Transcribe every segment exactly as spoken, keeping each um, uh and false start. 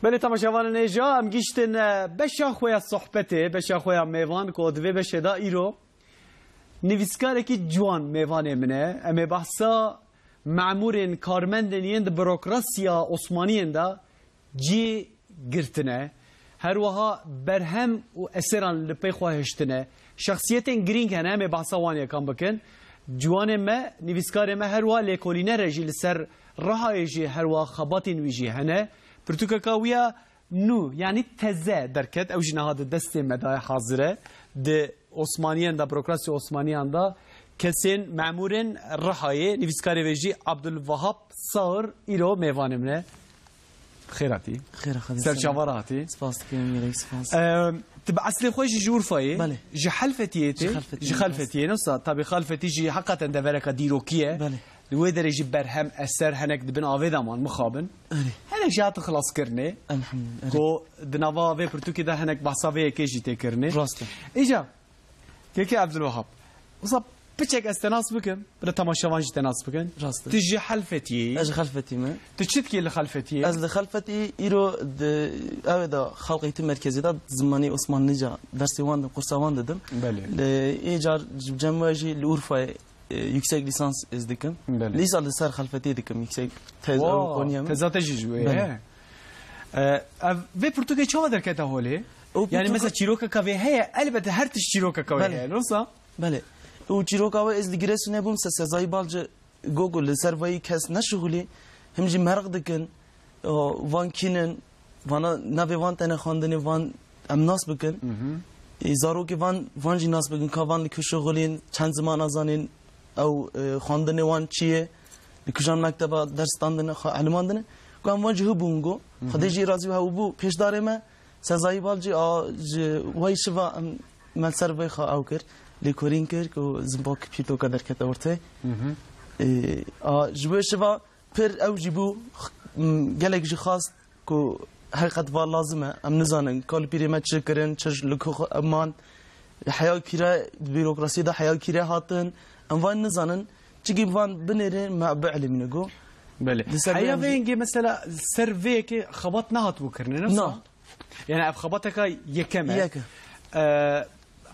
Belê temaşevanên hêja, em gihîştin, e, beşa xwe ya sohbetê, beşa xwe ya mêvan ku di vê beşê de îro nivîskarekî ciwan mêvanê min e. Em ê behsa memûrên, karmendên yên di burokrasiya Osmaniyên de cî girtine. Her wiha berhem û eseran li pey xwe hiştine. Şexsiyetên girîng hene, em ê behsa wan yekan bikin. Ciwanê me, nivîskarê me her wiha lêkolîner e jî, li ser Rihayê jî her wiha xebatên wî jî hene. Pirtûkeka wî ya nû, yanî teze derket, ew jî niha di destê me de hazir e. Di Osmaniyan de, burokrasî Osmaniyan de kesên memûrên Rihayê, nivîskarê vê jî Abdulwahab Sair îro mêvanê min e. Xêr hatî. Xêr hatî. Ser çava re hatî. Spas dikim, gelek spas. Eee, tu bi eslê xwe jî ji Urfayê, Belê. ji Xelfetiyê tê? Ji Xelfetiyê, Ji Xelfetiyê, ne wisa? Tabî Xelfetî jî heqeten devereka dîrokî ye. Belê. Li wê derê jî berhem, eser henek di bin avê de man, mixabin. Erê. Henek jî hatin xilaskirinê. Elhamdulillah, erê. Ku di nava vê pirtûkê de henek behsa vê yekê jî tê kirinê. Rast e. Îca, Kekê Abdulwahab, wisa piçek ez te nas bikim, bila temaşevan jî te nas bikin. Rast e. Tu ji Xelfetiyê yî. Ez ji Xelfetî me. Tu çi dikî li Xelfetiyê? Ez li Xelfetî îro di, ew ê de xalq eğitim merkezê de zimanê Osmanlıca dersê wan didim, kursa wan didim. Belê. Li ê car cem we jî li Urfayê e, yüksek lisans ez dikim. Belê. Lîsa li ser Xelfetê dikim, yüksek tez ew Wa, Konya me. Teza te jî ji wê Belê. ye. E, ev, vê pirtûkê çawa derkete holê? Ew Yani pirtûka- mesela çîrokeka vê heye, elbette her tişt çîrokeka wê Belê. heye, ne wisa? Belê. Û çîroka wê ez li Giresunê bûm, se Sezai Balcı got ku li ser vayî kes neşixulî, him jî meraq dikin. O, van kî ne, vana navê van tene xwendinê van em nas bikin. Hı hı. Ê, zarokê van, van jî nas bikin, ka van li ku şixulîn, çend zimana zanîn, ew, e, xwendinê wan çi ye, li kujan mekteba ders standine, xwe elimandine. Ku em van jî hibûn go, Hı hı. Xwedê jî razî û hew bû pêşdarê me, Sezai Balcı a ji way şiva em me ser vê xwe ew kir, lêkorîn kir, ku zimbak pîtoka derkete ortê. Hı hı. Ê, a, ji wê şiva Pir ew jî bû, m, gelek jî xwest ku heqet va lazim e. Em nizanin, kalpîrê me çi kirin, çi ji li ku xwe man. Heya kîre, di bîrokrasiyê de heya kîre hatin. Em van nizanin, çikî van binêrin me biilimîne go. Belê. Li ser Heya vê vê em jî- yengê mesela ser vê yekê xebat nehat bû kirine, ne Na. wisa? Yani ev xebateka yekem e. Yek e. Ee,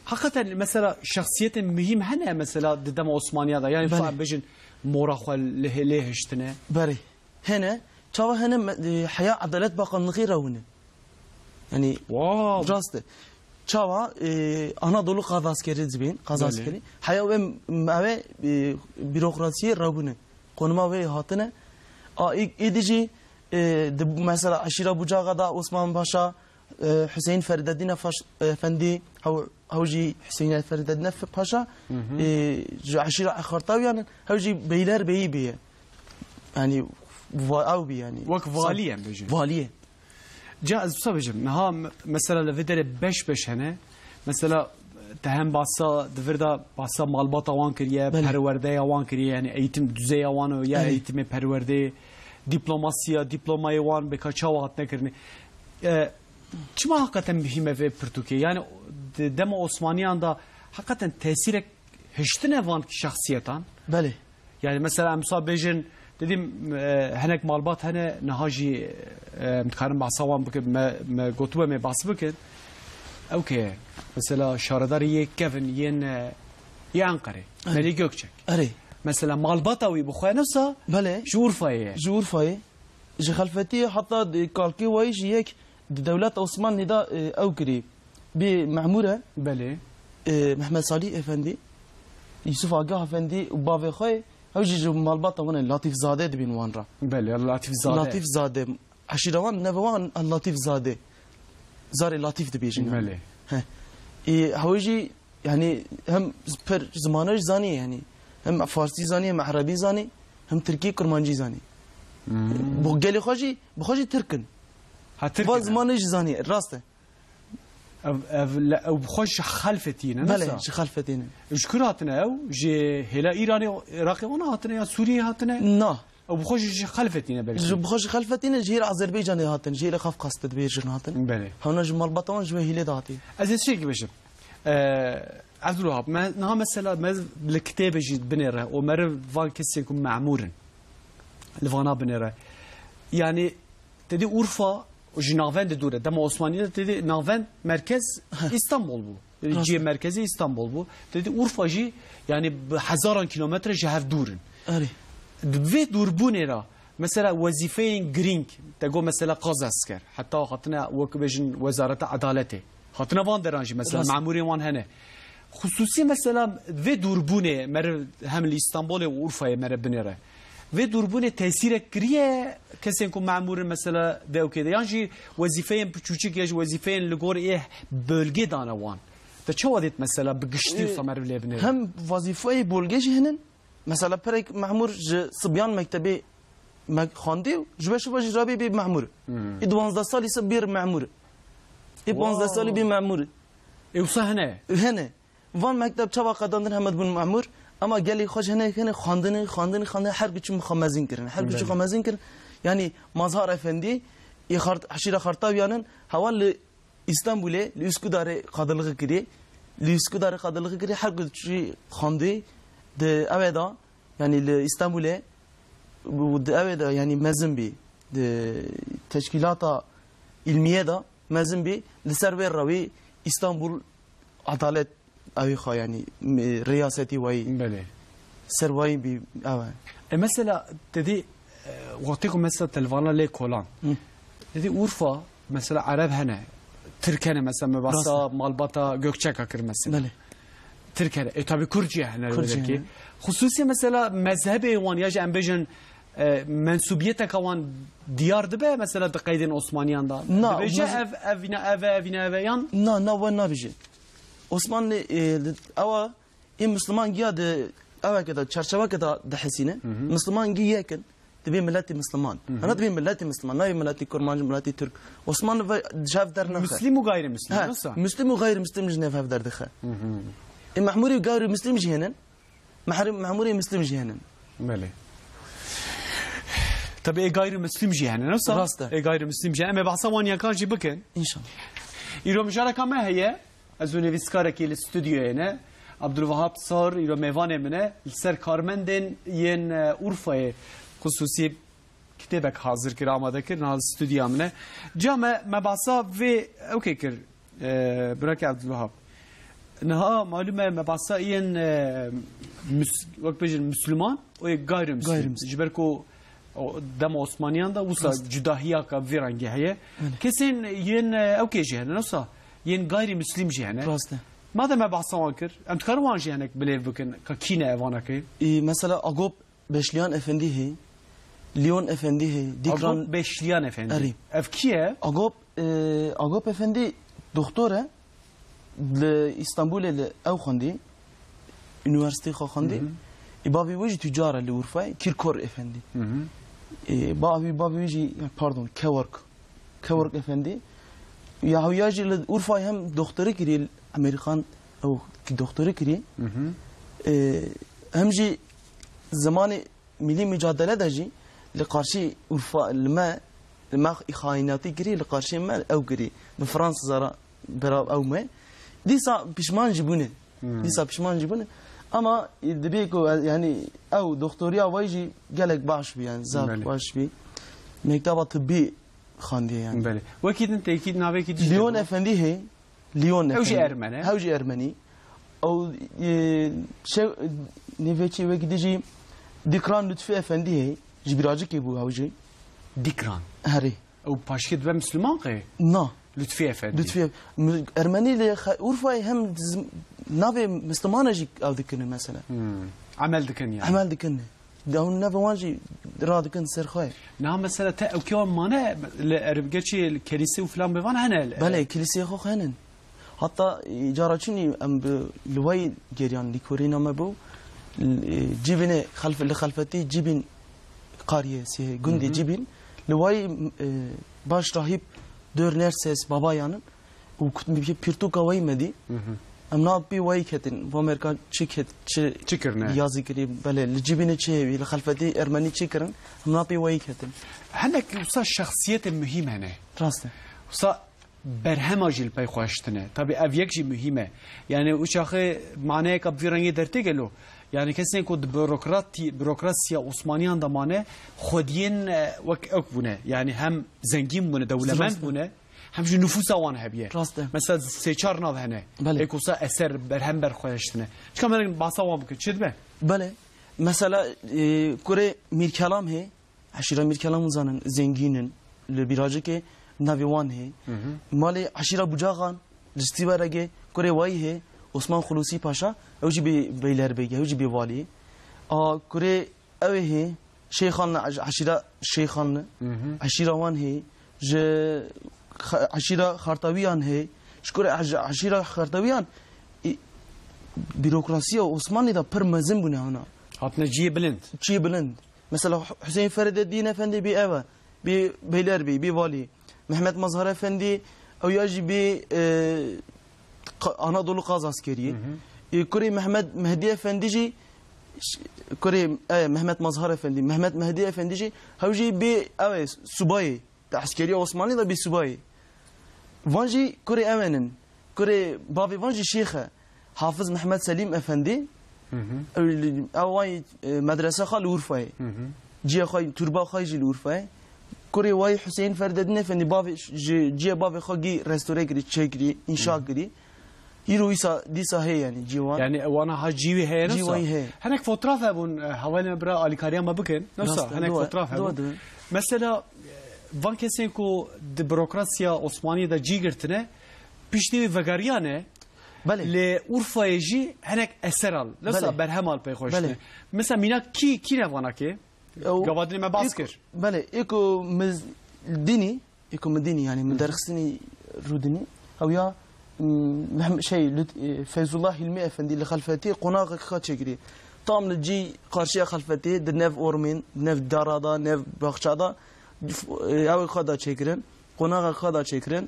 Hakikaten mesela şexsiyetên muhîm hene mesela di dema Osmaniya de. Yani Belê. Fa bêjin mora xwe li hê-, lê hiştine. Berê. Hene, çawa hene me-, e, heya Edalet Bakanlığı rewine. Yani Wow. rast e. Çawa, e, Anadolu Kazaskerî dibên, Kazaskerî. Belê. Heya ve m-, me ve, e, bürokrasiye rewine. Konuma ve hatine. A, ê, ê dijî, e, di, mesela eşîra Bucağa da Osman Paşa, e, Hüseyin Ferideddin Efaş-, Efendi, hew, hew jî Hüseyin Ferideddin Efe-, Paşa, Hı hı. e, ji eşîra Exartawiyan in, hew jî Beyler Beyi bîye. Yani, va-, ew bî yani. Wek valî em bêjin. Valî ye. Ca ez wisa bêjim, niha me-, mesela li vê derê beş beş hene. Mesela te hem bahsa, di vir de bahsa malbata wan kiriye, Belê. perwerdeya wan kiriye, yani eğitim düzeya wan û ya Belê. eğitimê perwerdeyê, diplomasiya, diplomayê wan bêka çawa hatine kirinê. E, çima hakikaten muhîm e vê pirtûkê? Yani di dema Osmaniyan de hakikaten tesîrek hiştine van şexsiyetan? Belê. Yani mesela em wisa bêjin, dedim, e, henek malbat hene, niha jî, e, em dikarin behsa wan bikin, me, me gotibû em ê behs bikin. Ew ke mesela şaredarê yê kevin yên, e, yê Enqerê, Erê. Melî Gökçek. Erê. Mesela malbata wî bi xwe ne wisa Belê. ji Urfayê ye. Ji Urfayê. Ji Xelfetiyê heta di kalkê wayî jî yek di dewleta Osmanlî de, e, ew kirî. Bî memûr e. Belê. E, Mehmet Salîh Efendî, Yusuf Agah Efendî û bavê xwe, ew jî ji malbata wan e, Latîf Zade dibên wan re. Belê, Latîf Zade. Latîf Zade. Eşîra wan, navê wan Latîf Zade. Zarê Latîf dibêjin yani. Belê. He. E, hew jî yani hem pir zimanê jî zanî yani. Hem farsî zanî, hem erebî zanî, hem tirkî, kurmancî zanî. Hmm. Bu gelê xwe jî, bi xwe jî tirk in. Ha, tirk Van in. zimanê jî zanî, rast e. Ev, ev, le, ew bi xwe ji Xelfetî ne, Belê, nasıl? ji Xelfetî ne. Ji kur hatine ew? Ji hêla Îranê, Iraqê wan hatine ya Sûriyê hatine? Na. Ew bi xwe ji, ji Xelfetî ne belkî. Ji bi xwe ji Xelfetî ne, ji hêla Azerbaycanê hatin, ji hêla Qafqas de dibêjin hatin. Belê. Hewna ji malbata wan ji wê hîlê de hatî. Ez ê tiştekî bêjim. Ee, Abdulwahab, me, niha mesela me li kitêbê jî binêre û meriv van kesên ku memûr in. Li vana binêre. Yani, te dî Urfa Û ji navendê dûr e. Dema Osmaniyê de tê dî navend merkez Heh. Îstanbul bû. Rast Cihê e. merkezî Îstanbul bû. Tê dî Urfa jî, yani, bi hezaran kilometre ji hev dûr in. Erê. Di vê dûrbûnê re, mesela, wezîfeyên girîng, te got, mesela, Qazasker, heta hatine, wek bêjin, Wezareta Edaletê. Hatine van deran jî, mesela, Rast. memûrên wan hene. Xusûsî, mesela, vê dûrbûnê mere hem li Îstanbolê û Urfayê mere binêre. Vê dûrbûnê tesîrek kiriye kesên ku memûr in, mesela, dewkê de? Yan jî wezîfeyên piçûçik ya jî wezîfeyên li gor ê bölgê dane wan? Te çawa dît, mesela, bi giştî Ee, wisa meriv lê binêre? Hem wezîfeyê bölgê jî hene. Mesela, perek memûr ji sibyan mektebê me-, xwendî û ji beşê ve jî rabî bî memûr. Hmm. Ê duwazdeh salî se bir memûr. Ê panzdeh salî bî Wow. memûr. Ê wisa hene? Hene. Van mekteb çawa qedandin heme dibûn memûr, ama gelî xwe ji hinek hinek xwendinê, xwendinê, xwendinê, her ku çûn xwe mezin kirin. Her ku çûn Belê. xwe mezin kirin. Yanî Mazhar Efendî, ê Xart-, Hişîra Xartawiyan in, hewa li Îstanbulê, li Üsküdarê qadiliği kirî. Li Üsküdarê qadiliği kirî, her ku çû xwendî, di ew ê de, yanî li Îstanbulê, û di ew ê de, yanî mezin bî, di teşkîlata îlmiyê de mezin bî, li ser wê rewî Îstanbul Adalet Ew ê xwe, yanî, m-, riyasetî wayî. Belê. Ser wayî bî, ew e. E, mesela, te dî, e, wextê ku mesela telvana lê kolan. Hı. Te dî Urfa, mesela, Ereb hene. Tirk hene, mesela, me Rast bahsa e. malbata Gökçeka kir, mesela. Belê. Tirk hene. E, tabi Kurd jî hene Kurd jî öyle ki. hene. Xusûsî, mesela, mezhebê wan ya jî em bêjin, e, mensubiyeteka wan diyar dibe, mesela, di qeydên Osmaniyan da. Na, Dibêje mez- ev, ev, yine ev e, ev, yine ev e, yan? Na, na, we nabêje. Osmanlı, e, di-, ewa, ê Müslüman giya di, eweke de, çerçeveke de dihesîne. Hı hı. Müslüman gi yekin, dibê milletî Müslüman. Hı hı. Hana dibê milletî Müslüman, nabê milletî Kurmanc, milletî Türk. Osmanlı ve ji hev dernaxe. Müslim û gayrimüslim, He, nasıl? Müslim û gayrimüslim ji nev hev derdixe. Hı hı. Ê Mehmûrî û gayrimüslim jî hênin. Mehri-, Mehmûrê Müslim jî hênin. Belê. Tabi ê gayrimüslim jî hene, nasıl? Rast e. Ê gayrimüslim jî. Em ê behsa wan yakan jî bikin. İnşallah. Îro mijareka me heye. Ez û nivîskarekî li stûdyoyê ne. Abdulwahab Sar îro mêvanê min e. Li ser karmendên yên, e, Urfayê xusûsî kitêbek hazir kir, amade kir, niha li stûdyoya min e. Ca me, me behsa vê ewkê kir, e, Birakê Abdulwahab. Niha malûm e me behsa yên, e, mis-, wek bêjin Müslüman û yê gayrimüslim. Gayrimüslim. Ji ber ku o, dema Osmaniyan de wisa Rast. cudahiyaka vî rengî heye. Belê. Kesên yên, e, ewkê jî hene, wisa yên gayrimüslim jî hene. Rast e. Madem me behsa wan kir, em dikarin wan jî hinek bilêv bikin, ka kî ne evanekê? Ê, mesela Agop Beşliyan Efendi hê, Leon Efendi hê, Dikran Agop Beşliyan Efendi. Erê. Ev kî ye? Agop, e, Agop Efendi doktor e. Li Îstanbulê li ew xwendî, unîversîteyê xwe xwendî. Hı hı. Ê bavê wê jî tucar e li Urfayê, Kîrkor Efendi. Hı hı. Ê bavê, bavê wê jî, pardon, Kework. Kework Efendi. Ya hewya jî li Urfayê hem doktorî kirî, Amerîkan ew doktorî kirî. Hı hı. Ê, hem jî zemanê milî micadele de jî li qarşî Urfa, li me, li me xaînatî kirî, li qarşî me ew kirî. Bi Fransizara berav ew me. Dîsa pişman jî bûne. Hmm. Dîsa pişman jî bûne. Ama, e, dibê ku, e, yani, ew doktoriya wê jî gelek baş bî, yani, zaf Belê. baş bî. Mekteba tibbî xandiye, yani. Belê. Wekî din tekî navekî dî Leon Efendi hê, Leon Ew jî Efendi. Ermen e. Ew jî Ermenî. Ew, e, şew-, nêvekî wekî dî jî Dikran Lütfü Efendi hê. Ji Biracikê bû ew jî. Dikran. Herê. Ew paşkê dibe Müslüman qey? Na. Lütfü Efendi. Lütfü Ef-, Mü-, Ermenî li Xe-, Urfayê hem z-, navê Müslümana jî ew dikine mesela. Hmm. Emel dikin yani. Emel dikin. Dawin navê wan jî radikin ser xwe. Na mesela te ew kê wan mane li erbgeçê li kelîse û filan bêvan hene? Belê, kilîseyê xwe henin. Hatta, e, cara çûnî em bi li wayî geriyan lîkorîna me bû. E, Cîbînê xelf-, li xelfetî Cîbîn qariyê sihê gundê Hı hı. Cîbîn. Li wayî, e, baş rahîb Dör Nerses Babayan in. Û kut-, pîrtûka wayî me dî. Hı hı. Em na pê wayî ketin. Va merka çi ket, çi Çi kirine? yazî kirî. Belê, li Cîbînê çi hêvî, li xelfetî Ermenî çi kirin. Em na pê wayî ketin. Hinek wisa şexsiyetê muhîm hene. Rast e. Wisa berhema jî li pey xwe hiştine. Tabî ev yek jî muhîm e. Yani û çaxê maneyeka bi vî rengê dertê gelo. Yani kesên ku di bürokratî-, bürokrasiya Osmaniyan de mane, xwediyên, e, wek ew bûne. Yani hem zengîn bûne, dewlemend Rast e. bûne, hem jî nüfusa wan hebiye. Rast e. Mesela sê çar nav hene. Belê. Ê ku wisa eser berhem ber xwe hiştine. Çika me bahsa wan bikin, çi dibe? Belê. Mesela, e, kurê Mîrkelam hê, Eşîra Mîrkelam zanin, zengîn in. Li Bîracikê navê wan hê. Hı hı. Malê eşîra Bucaxan, li Stîveregê, kurê wayî hê, Osman Xulûsî Paşa, ew jî bê Beylerbêgî, ew jî bê valî. A, kurê ew ê hê, Şeyxanlı, eş-, eşîra Şeyxanlı, Hı hı. eşîra wan hê, ji xa-, eşîra Xartawiyan hê, ji kurê eş-, eşîra Xartawiyan, e, bürokrasiya Osmanlî de pir mezin bûne hana. Hatine cihê bilind. Cihê bilind. Mesela Hüseyin Ferideddin Efendi bê ev e, bê Beylerbêgî, bê valî. Mehmet Mazhar Efendi, ew ya jî bê, e, Qa-, Anadolu Kaz Askeriye. Hı hı. E, kurê Mehmet Mehdi Efendi jî, ş-, kurê, e, Mehmet Mazhar Efendi, Mehmet Mehdi Efendi jî, hew jî bê, ew e, subayê. Di eskeriya Osmanlî de bê subayê. Van jî kurê ew ên in. Kurê bavê van jî şêx e. Hafiz Mehmet Selîm Efendî. Hı hı. Ew, ew wayî, e, medrese xwe li Urfayê. Hı hı. Ciyê xwe, turba xwe jî li Urfayê. Kurê wayî Hüseyin Ferdedîn Efendî bavê, ji ciyê bavê xwe gî restore kirî, çêkirî, înşa Hı hı. kirî. Îro îsa, dîsa heye, yanî cî wan. Yani wana ha cî wî heye Cî wî heye. Hinek fotraf hebûn, e, hevalên me bira alîkariya me bikin. Newsa, Rast e, hinek duwa, fotraf duwa hebûn. Diwin. Mesela, e, van kesên ku di bürokrasiya Osmaniyê de cî girtine, piştî wî vegeriyane, Belê. Lê Urfayê jî hinek eser al. Newsa Belê. Berhem al pey xwe Belê. Ştine. Mesela mînak kî, kî ne vana kê? Ew Gavadinê me bas êk-, kir. Belê, êko min dînî, êko min dînî, yani min Hı hı. derxistinî rûdinî. Ew ya, m, Mehm-, şey, Lüt-, e, Feyzullah Hilmi Efendi li Xelfetî qonaxek xwe çêkirî. Tam li cî qarşiya Xelfetî, di nev ormên, di nev dara da, nev baxça da, f-, e, ew xwe da çêkirin. Qonaxek xwe da çêkirin.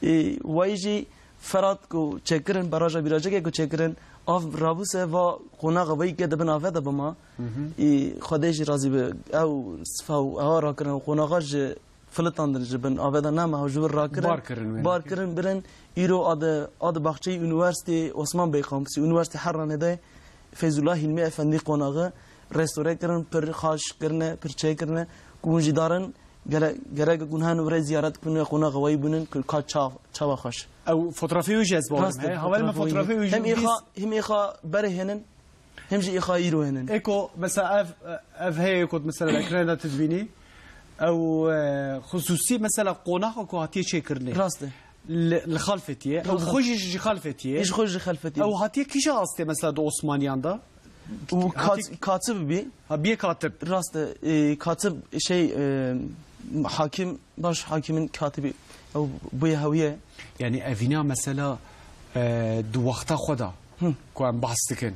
E, wayî jî Ferat ku çêkirin, baraja Bîracekê ku çêkirin, av rabûse va qonaxa weyî ke di bin avê de bima. Hı hı. Ê, Xwedê jî razî be. Ew sifa û ewa rakirin, ew qonaxa ji filitandin, ji bin avê de nema, ew ji wir rakirin. Bar kirin wê. Bar kirin birin. Îro a di, a di baxçeyî Unîversîteyê Osman Bey kampusî, Unîversîteyê Herranê de Feyzullah Hilmi Efendî qonaxi restore kirin, pir xaş kirine, pir çêkirine. Ku hûn jî darin, gere-, gerek ku hûn hen were ziyaret bikine, qonaxa weyî bûnin, ku ka ça-, çawa xweş. Ew fotrafê wî jî ez bawerim Rast e, heye. Hevalê me fotrafê wî jî Hem êxa, hem êxa berê hênin, hem jî êxa îro hênin. Eko, mesela ev, ev heye eko, mesela ekranê de tu dibînî. Ew, e, xusûsî, mesela qonaxa ku hatiye çêkirinê. Rast e. Li, li Xalfetî ye. Li Ew Xal- xwe jî ji Xalfetî ye. Ji xwe ji Xalfetî ye. Ew hatiye kîja astê, mesela di Osmaniyan de? Û Hatiye kat-, katib bî. Ha, biyê katib. Rast e, e, katib şey, e, hakim, baş hakimin katibî. Ew bûye hewiye. Yani evîna mesela, e, di wexta xwe de Hı. ku em behs dikin.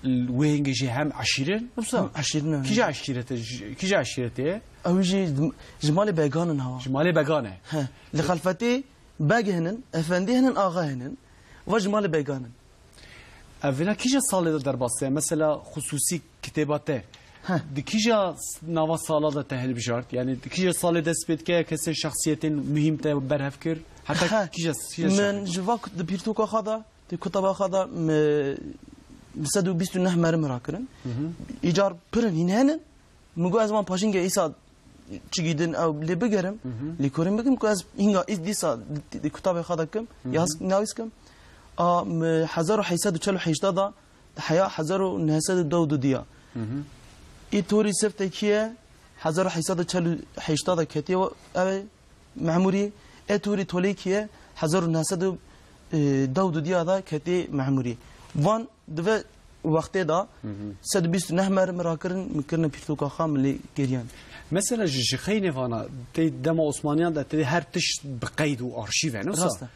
Wê hingê jî hem eşîrin, yoksa Hı, eşîrin, evet. Kîja eşîrete, kîja eşîretê ye? Ew jî ji malê Began in hawa. Ji malê Began e. He. Li Xelfetê Beg hinin, efendî hinin, axa hinin. Va ji malê Began in. Ev vêna kîja salê de derbas e? Mesela xusûsî kitêba te. Heh. Di kîja s-, nava sala de te hilbijart? Yani di kîja salê dest pê dike, kesên şexsiyetên muhîm te berhev kir? Heta Heh. kîja, kîja Min şexsiyet? Ji va kut-, di pirtûka xwe de, di kutaba xwe de, mi, sed û bîst û neh merim rakirin. Hı hı. Îcar pir in, hîn henin. Min got, ez wan paşînge îsa çigî din ew lê bigerim, Hı hı. lêkolîn bikim ku ez hînga îs-, dîsa di, di kutabê xwe de kim, Hı hı. yaz navîs kim. A, mi hezar û heyt sed û çel û heşt da, di heya hezar û neh sed û deh û du diya. Hı hı. Î torî siftekî ye, hezar û heyt sed û çel û heşt da ketiye we-, ew ê memûrî, ê torî tolêkî ye, hezar û neh sed û deh û du diya da ketiye memûrî. Van Di ve wextê de Hı hı. sed û bîst û neh merim rakirin, min kirine pirtûka xwe, min lê geriyan. Mesela ji, ji xeynê vana, tê dema Osmaniyan de tê her tişt bi qeyd û arşîv e, ne wisa? Rast e.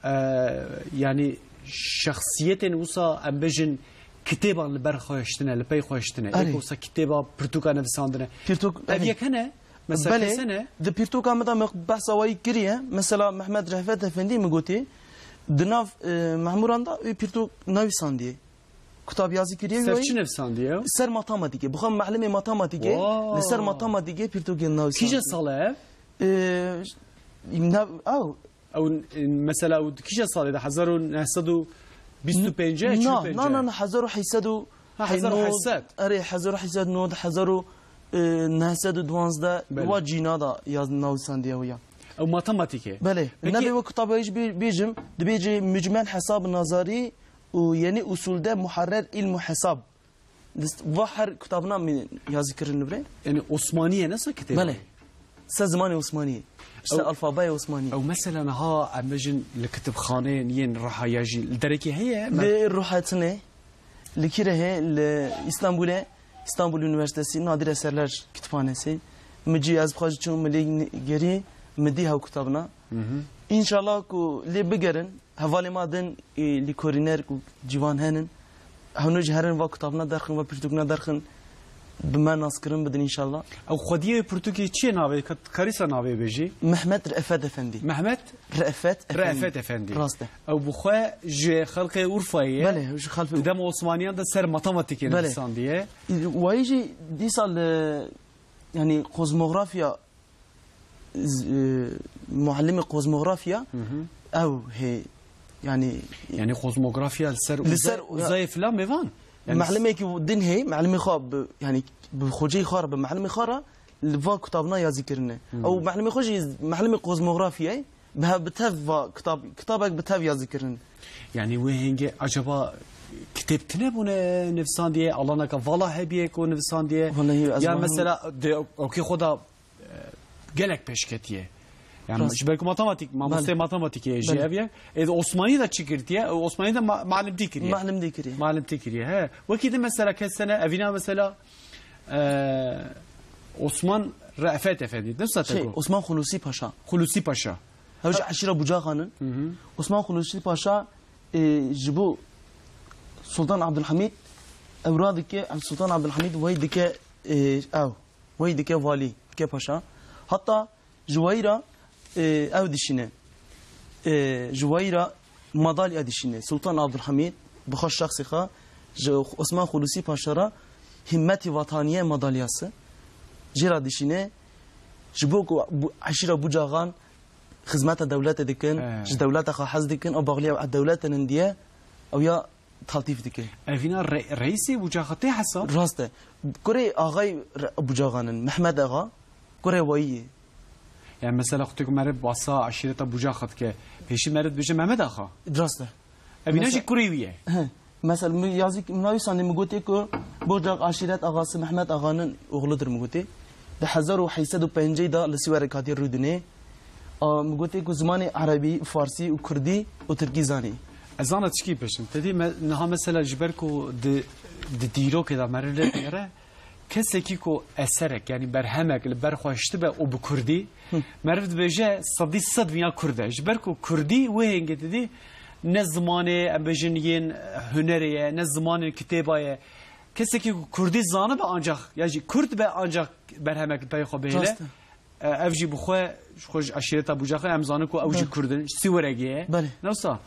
Ee, yani şexsiyetên wisa em bêjin kitêban li ber xwe hiştine, li pey xwe hiştine. Erê. Êk wisa kitêba pirtûka nivisandine. Pirtûk, Ev erê. yek hene? Mesela Belê, kesene? Di pirtûka min de min behsa wayî kiriye. Mesela Mehmet Refet Efendî min gotî, di nav, e, memûran de wî pirtûk nivîsandiye. Kutab yazî kiriye Ser wayî. Çi nivîsandiye? Ser matematîkê. Bi xwe melimê matematîkê, Wow. li ser matematîkê pirtûkê nivîsandiye. Kîja sal e ev? E, nav, ew. Ew, e, mesela ew di kîja salê de? Hezar û neh sed û bîst û pênc, Na, çil û pênc? Na, na, na, hezar û heyt sed û hezar û heşt sed. Erê, hezar û heşt sed nod, hezar û neh sed û duwazdeh, Belê. wa cîna da yaz navîsandiye wî ya. Ew matematîk e. Belê. Peki Nebê wek kitaba jî bê-, bêjim, dibêje Mucmel Hesab Nazarî û Yeni Usulde Muharrer İlmu Hesab. List-, va her kitabina min yazî kirin li vir e. Yani Osmaniye nasıl kitêb? Belê. Ser zimanê Osmaniyê. Ser Ew alfabeyê Osmaniyê. Ew mesela niha em bêjin li kitibxaneyên yên Riha ya jî li derekê heye? Li Riha tine, li Kîre heye, li Îstanbulê, Îstanbul Üniversitesi Nadir Eserler Kütüphanesi. Min cî ez bixwajî çûm, min lê gerî, min dî hew kitabina. Hı hı. Înşallah ku lê bigerin, hevalê ma din, e, lîkorîner ku ciwan henin, hewno jî herin va kitabina derxin, va pirtûkina derxin, bi me naskirin bidin înşallah. Ew xwediyê pirtûkê çi ye navê? Ka-, karîsa navê bêjî? Mehmet Re'fet Efendî. Mehmet? Re'fet Efendî. Re'fet Efendî. Rast e. Ew bi xwe ji xelkê Urfayê ye. Belê, ji xelkê Di dem Osmaniyan de ser matematîkê Belê. nivîsandiye. Wayî jî dîsa li, yani kozmografya z-, e, muallimê kozmografya Hı hı. ew hê, yani Yani kozmografya li ser Li uza-, ser, ya uzayê filan mêvan. Yani Me'limekî din hê, me'limê xwe bi, yani bi xoceyê xwe re, bi me'limê xwe re li va kitabina yazî kirine. Hmm. Ew me'limê xwe jî me'limê kozmografyayê bi hev, bi tev va kitab, kitabek bi tev yazî kirine. Yani wê hêngê acaba kitêb tine bûne nivîsandiye, alaneka vala hebiye ku nivîsandiye? Wallahî ez Ya wahim- mesela de okê xwe da e, gelek pêşketiye. Yani Rast. ji ber ku matematîk, mamosteyê Belê. matematîkê jî Belê. ev ye. Ê di Osmanî de çi girtiye? Osmanî de ma-, malimtî kiriye. Malimtî kiriye. Malimtî kiriye, he. Wekî din mesela kesene, evîna mesela, e, Osman Re'fet Efendî. Ne Şey, sate ku? Osman Xulusi Paşa. Xulusi Paşa. Hew ji eşîra Bucaxan in. Hı hı. Osman Xulusi Paşa, e, ji bo Sultan Abdülhamid ew radike, em Sultan Abdülhamid wey dike, e, ew. Wey dike valî, dike paşa. Heta ji wayî ra, e, ew dişîne. E, ji wayî ra madalya dişîne. Sultan Abdülhamid, bi xwe şexsê xwe, ji Osman Xulusi Paşa ra Himmetî Vataniye madalyası. Jê ra dişîne. Ji bo ku bu, eşîra Bucaxan xizmeta dewletê dikin, He. ji dewleta xwe hez dikin, ew baxliya dewletê nin diye, ew ya taltîf dike. Evîna re-, reîsê Bucaxa tê hesab? Rast e. Kurê axayê re-, Bucaxan in, Mehmet Axa, kurê wayî ye. Yani mesela xwe tê ku meriv basa eşîreta Bucaxa dike, pêşî meriv dibêje Mehmet Axa? Rast e. Evîna Mesela jî kurê wî ye. He. Mesela min yazî, min navîsandî, min gotê ku Bucak aşîret axası Mehmet Axa'nın oğludur min gotê. Di hezar û heyt sed û pêncî de li Siwerek hatiye rûdinê. A, min gotê ku zimanê erebî, farsî û kurdî û tirkî zanî. Ez zana çikî pêşim. Te dî me, niha mesela ji ber ku di, di dîrokê de meriv lê digere, kesekî ku eserek, yani berhemek li ber xwe hiştibe û bi kurdî, Hı. meriv dibêje sedî sed vîna kurd e. Ji ber ku kurdî wê hêngê didî ne zimanê, em bêjin, yên hunerê ye, ne zimanê kitêba ye. Kesekî ku kurdî zanibe ancak, ya jî kurd be ancak berhemek li pey xwe bihêle. Rast e. E, ev jî bi xwe, ji xwe ji eşîreta Bucaxê em zanin ku ew jî Belê. Kurd in, ji Siweregê ye. Belê. Ne wisa?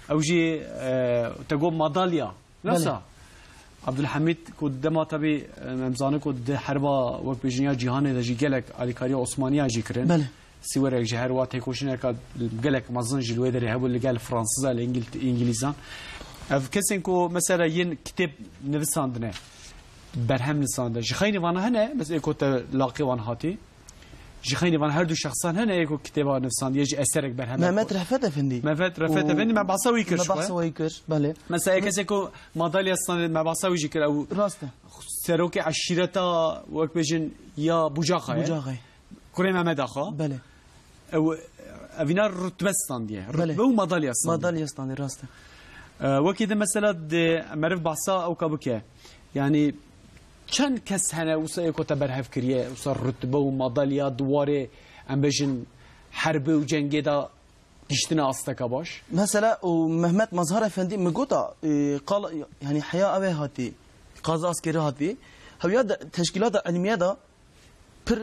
Ew jî, e, te got madalya. Ne wisa? Belê. Abdulhamîd ku dema tabii, e, em zanin ku di herba wek bêjin ya cîhanê de jî gelek alîkariya Osmaniya jî kirin. Belê. Siwerek jî her wa têkoşîneka gelek mezin jî li wê derê hebû li gel Fransiza, li Îngil-, Îngilîzan. Ev kesên ku mesela yên kitêb nivisandine, berhem nisandine, ji xeynî vana hene, mesela ê ku te laqê wan hatî? Ji xeynî van her du şexsan hene, yê ku kitêba nivîsandiye, ji eserek berhemek Mehmet Refet Efendî. Mehmet Refet Û Efendî, me behsa wî kir me ji xwe. Behsa wî kir, belê. Mesela, yê kesê ku madalya standê, me behsa wî jî kir, ew Rast e. serokê eşîreta, wek bêjin, ya Bucaxa ye. Bucaxa ye. Kurê Mehmet Axa. Belê. Ew, evîna rutbe standiye. Belê. Rutbe û madalya standiye. Madalya standê, rast e. E, wekî din mesela di meriv behsa ewka bike. Yani çend kes hene wisa ê ku te berhev kiriye, wisa rutbe û madalya di warê, em bêjin, herbê û cengê de giştine asteka baş? Mesela û Mehmet Mazhar Efendî min gota, e, qal, yani heya ew ê hatî, qaza askerî hatî. Heya de, teşkîlata ilmiye de pir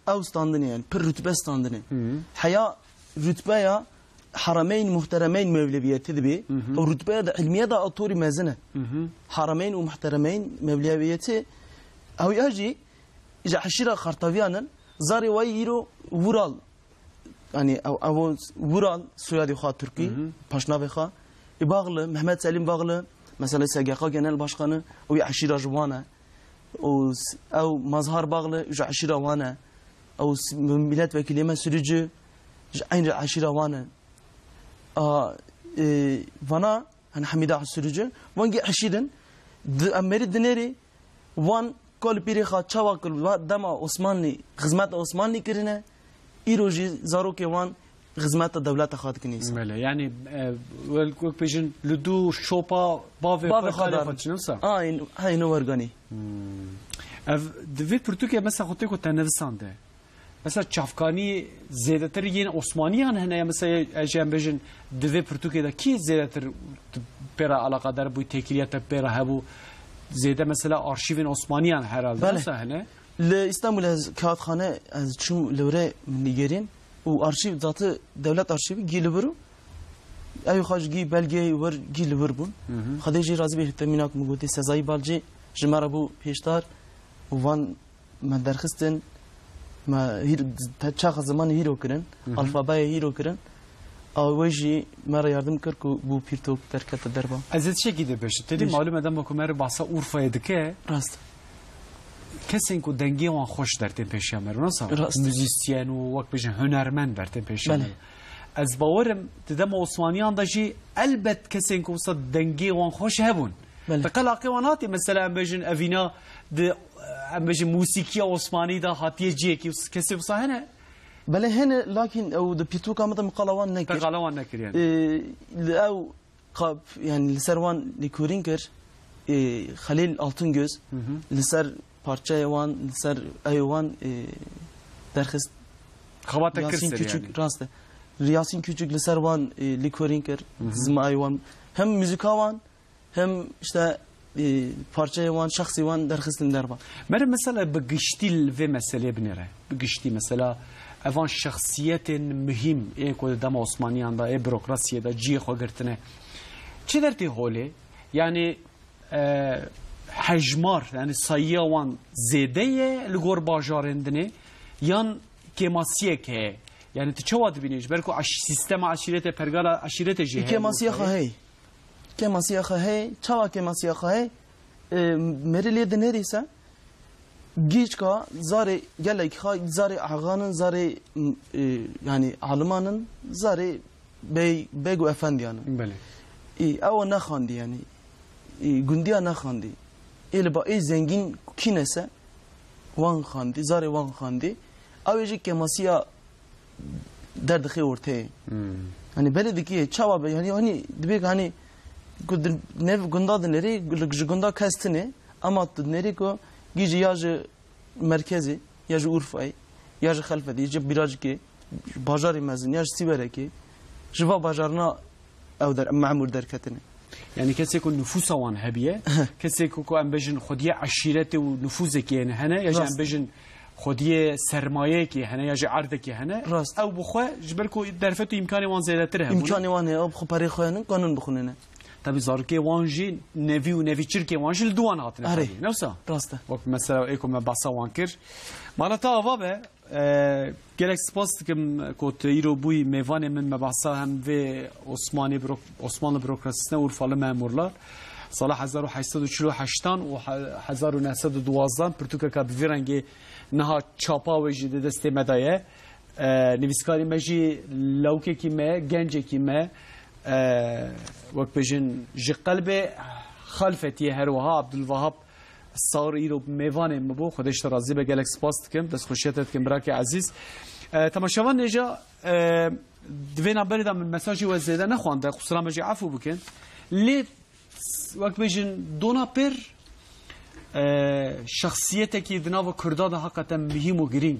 ew standinê, yani pir rutbe standinê. Hı. Heya rutbeya Harameyn Muhteremeyn Mevleviyetî dibê. Hı hı. Ew rutbeya de ilmiye de atorî mezin e. Hı hı. Harameyn û Muhteremeyn Mevleviyetî, ew ya jî ji eşîra Xartaviyan in, zarê wayî îro Vural, yani ew, ew Vural soyadê xwe tirkî, Hı hı. paşnavê xwe. Î Bağlı, Mehmet Selim Bağlı, Mesela S G K Genel Başkanı, o bir eşîra ji wan e. O s-, ew Mazhar Bağlı ji eşîra wan e. Ew s-, milletvekilê me Sürücü ji eynî eşîra wan e. A, e, vana, hani Hamida Sürücü, wan gî eşîr in. Di, em merî dinêrî wan kal pîrê xwe çawa kir, va dema Osmanlî, xizmeta Osmanlî kirine, îro jî zarokê wan xizmeta dewleta xwe dikin îsa. Belê, yani, e, wel-, wek bêjin, li dû şopa bavê Bavê xwe xwe kalê darin. Xwe çin wisa? Ayn-, aynen werganî. Hmm. Ev, di vê pirtûkê mesela xwe tê ku te nivisande. Mesela çavkanî zêdetir yên Osmaniyan hene ya mesela ez jî em bêjin di vê pirtûkê de kî zêdetir pê re alaqadar bû, têkiliya te pê re hebû? Zêde mesela arşîvên Osmaniyan herhalde Belê. Wisa hene? Li Îstanbul ez kağıthane ez çûm li were min nîgerîn û arşîv zatî dewlet arşîvî gî li vir û ew xwe ji gî belgeyê wir gî li vir bûn. Hı hı. Xwedê jî razî bê, te mînak min gotî Sezayî Balcî ji me re bû pêşdar û van me derxistin, me hîr-, te çaxa zimanê hîro kirin, Hı hı. Alfabeyê hîro kirin. A wê jî me re yardim kir ku bû pîrtok derkete derva. Ez ê tiştekî dê bêjim. Têdî Bêj. Malûm e dema ku me re bahsa Urfayê dike, Rast. Kesên ku dengê wan xweş dertên pêşiya me re, nasıl? Rast. Muzîsyen û wek bêjin hunermend dertên pêşiya Belê. Me re. Ez bawerim di dema Osmaniyan de jî elbet kesên ku wisa dengê wan xweş hebûn. Belê. Di qelaqê wan hatî mesela em bêjin evîna di, em bêjin musîkiya Osmanî de hatiye ciyekî kesê wisa hene? Belê hene, lakin ew di pîrtoka me de min qala wan nekir. Te qala wan nekir yani. Ee, li ew Qap, yani li ser wan lêkolîn kir, e, Xelîl Altingöz, Hı hı. Li ser parçeyê wan, li ser eyê wan, e, derxist. Xebata kir Yasin ser Küçük, yani. Rast e. Yasin Küçük li ser wan, e, lêkolîn kir, Hı hı. Zimayê wan. Hem muzîka wan, hem işte, e, parçeyê wan, şexsî wan derxistin derva. Mere mesela bi giştî li vê meselê binêre. Bi giştî mesela evan şexsiyetên muhîm ê ku di dema Osmaniyan de, ê burokrasiyê de cihê xwe girtine. Çi dertê holê? Yani, e, hejmar, yani sayıya wan zêde ye li gor bajarên dinê, yan kêmasiyek heye? Yani tu çawa dibînî? Ji ber ku aş-, sîstema eşîretê, pergala eşîretê jî heye. Kêmasiya xwe heye. Kêmasiya xwe heye, çawa kêmasiya xwe heye? E, merî lê dinêrî se, gîçka zarê gelek xwe, zarê axan in, zarê, e, yani aliman in, zarê bey, beg û efendiyan in. Belê. E, ewa nexandî yani. E, gundiya nexandî. Ê li ba ê zengîn kî ne se, wan xandî, zarê wan xandî. Ew ê jî kêmasiya derdixê orteyê. Hmm. Hani belê dikî çawa be, hani, hani dibê ki hani ku di nev gunda dinêrî, ji gunda kes tine, ama tu dinêrî ku gî jî ya ji merkezê, ya ji Urfayê, ya ji Xelfetê, ya ji Biracikê, bajarê mezin, ya ji Sîwerekê, ji va bajarina ew der, memûr derketine. Yani kesê ku nüfusa wan hebiye, kesê ku, ku em bêjin xwediyê eşîretê û nüfuzekê hene, ya jî em Rast. Bêjin xwediyê sermayeyekê hene, ya jî erdekê hene, Rast. Ew bi xwe ji ber ku derfet û îmkanê wan zêdetir hebûne. Îmkanê wan heye, ew bi xwe perê xwe hene, kanin bixwînine. Tabii zarokê wan jî nevî û nevîçirkê wan jî li dû wan hatine Erê. Tabii. Ne wisa? Rast e. Wek mesela ê ku me behsa wan kir. Mala te ava be, E, gelek spas dikim ku tu îro bûyî mêvanê min. Me behsa hem vê Osmanî bürok-, Osmanlı bürokrasisine Urfalı memurlar. Sala hezar û heşt sed û çil û heştan û he-, hezar û neh sed û duwazdan pirtûkeka bi vî rengê niha çapa wê jî di destê me de ye. E, nivîskarî me jî lawkekî me, gencekî me, e, wek bêjin ji qelbê Xalfetiyê her wiha Abdulvahap Sar îro mêvanê min bû. Xwedê ji te razî be, gelek spas dikim. Destxweşiya te dikim, birakê ezîz. E, temaşevan nêja, e, di vê navberê de min mesajê we zêde nexwande, qusura me jî efû bikin. Lê, wek bêjin, dona pêr, e, şexsiyetekî di nava Kurda de heqeten muhîm û girîng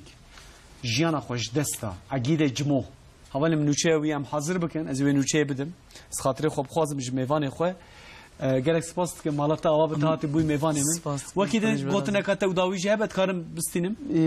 jiyana xwe ji dest da. Egîdê Cimo. Hevalê min nûçeya wî em hazir bikin, ez ê wê nûçeyê bidim. Ez xatirê xwe bixwazim ji mêvanê xwe. E, gelek spas dikim, mala te ava be, te hatî bûyî mêvanê min. Spas dikim. Wekî din gotineka te û dawî jî hebe, dikarim bistînim. E,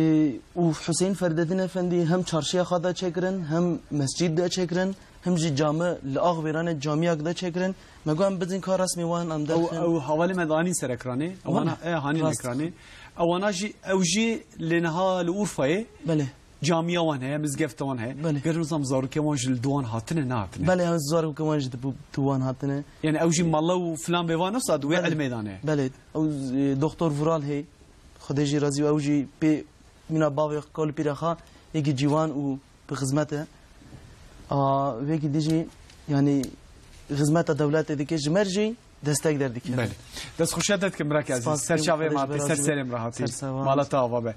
û Huseyîn Ferdedîn Efendî hem çarşiya xwe de çêkirin, hem mescîd de çêkirin, hem jî cami li Axvêranê camiyek de çêkirin. Me got em bidin ka resmê wan em Ew, derxin. Ew hevalê me danîn ser ekranê. Ewana, e, hanîn ekranê. Ewana jî, ew jî lê niha li Urfayê. Belê. Camiya wan heye, mizgefta wan heye. Belê. Gerin zam zarokê wan jî li diwan hatine, nehatine? Belê, ew zarokê wan jî di, di wan hatine. Yani ew jî mala û filan bê van, wisa di wê Belê. ilmê dane. Belê. Ew, e, Doktor Vural hê. Xwedê jî razî, ew jî pê mîna bavê xwe, kal pîra xwe, yekî ciwan û bi xizmet e. A, wekî dijî, yani, xizmeta dewletê dike, ji mer jî destek derdikeve. Belê. Dest xweşiya te dikim, Mirak Ezîz. Spas Ser dikim, çavê Xwedê ma ji te, ser serê min re hatî. Ser çava. Mala te ava be.